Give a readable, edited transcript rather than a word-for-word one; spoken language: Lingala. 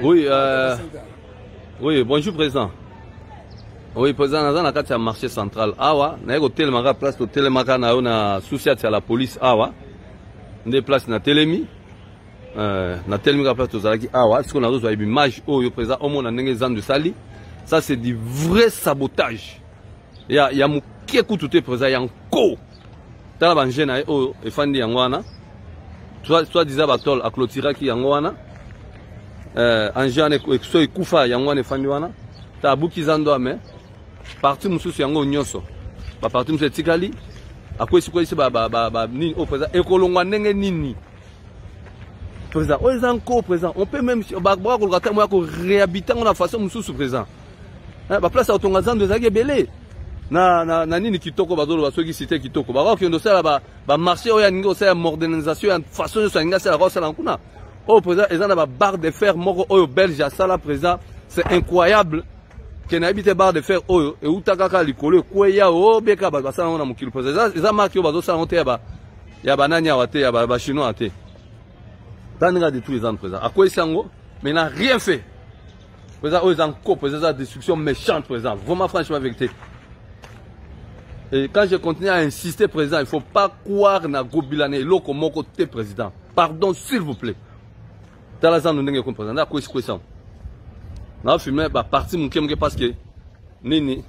Oui, oui, bonjour président. Oui, président, naza na kati ya marché central awa, naye kotelemaka place totelemaka na yo na sous-ciat ya la police awa, nde place natelemi. Natelemi kaka place tozalaki awa, sikoyo nazozwa image oyo président omona ndenge zandu esali. Ça c'est du vrai sabotage. Ya moke kutu te président, ya nko. Tala ba na ye oyo efandi yango wana. Soit disant batol aclôturaki yango wana. Engin wana so ekufa yango wana efandi wana. Ta abuki zando ame partie mosusu yango nyonso. Ba partie mosusu etikali akwesi kwesi ba nini oyo président ekolongwa ndenge nini? Président, oyo eza nko président, on peut même bakoluka ntango ya koréhabiliter yango na façon mosusu président. Baplace ya kotonga zando ezalaki ebele na nini kitoko bazoloba soki cité kitoko bakokende osala bamarché oyo alingi kosala modernisation ya façon nyonso alingi asala akosala kuna. Oyo président eza na babarre de fer moko oyo belge asala président, c'est incroyable ke nayebi te barre de fer oyo euta kaka likolo ekweya obeka bato basala yango na mokili président. Eza marque oyo bazosala yango te ya banani awa te, ya bachinois te. Ta ndenge adétruire zando président, akweyisi yango mais n'a rien fait président. Oyo eza nko président, eza destruction méchante président, vraiment franchement vérité. Et quand je continue à insister président, il faut pas croire na Ngobila na eloko moko te président, pardon s'il vous plaît. Tala zando ndenge ekomi président, nde akwesi kwesi yango na filme baparti moke moke parce que nini.